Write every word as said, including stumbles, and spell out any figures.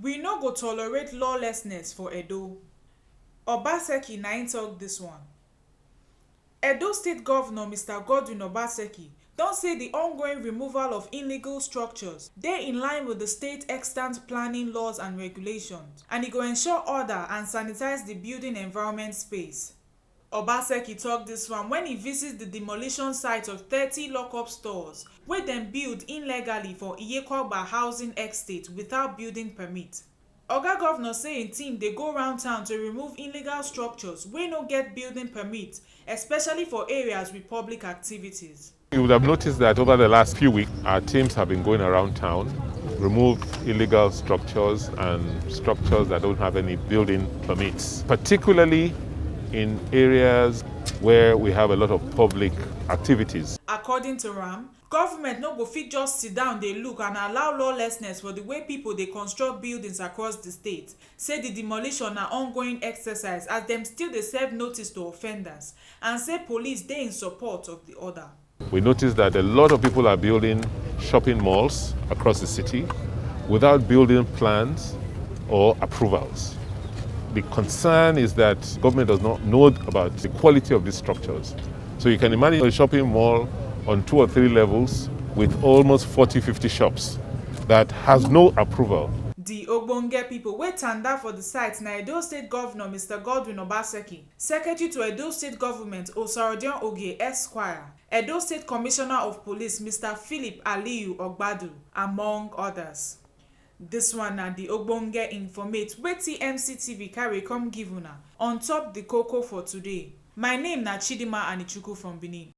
We no go tolerate lawlessness for Edo. Obaseki na im talk this one. Edo State Governor Mister Godwin Obaseki don say the ongoing removal of illegal structures dey in line with the state extant planning laws and regulations, and e go ensure order and sanitize the building environment space. Obaseki talk this one when he visit the demolition site of thirty lockup stores wey dem build illegally for Iyekwagba housing estate without building permit. Oga Governor say im team dey go round town to remove illegal structures wey no get building permit, especially for areas with public activities. You would have noticed that over the last few weeks, our teams have been going around town, remove illegal structures and structures that don't have any building permits, particularly in areas where we have a lot of public activities. According to am, government no go fit just sit down dey look and allow lawlessness for the way people dey construct buildings across the state. Say the demolition na ongoing exercise as dem still dey serve notice to offenders, and say police dey in support of the order. We noticed that a lot of people are building shopping malls across the city without building plans or approvals. The concern is that government does not know about the quality of these structures. So you can imagine a shopping mall on two or three levels with almost forty, fifty shops that has no approval. The ogbonge people wey tanda for the site na Edo State Governor Mister Godwin Obaseki, Secretary to Edo State Government Osarodion Oge Esquire, Edo State Commissioner of Police Mister Philip Aliyu Ogbadu, among others. This one na the ogbonge informate wey T M C T V carry come give una on top the koko for today. My name na Chidima Anichukwu from Benin.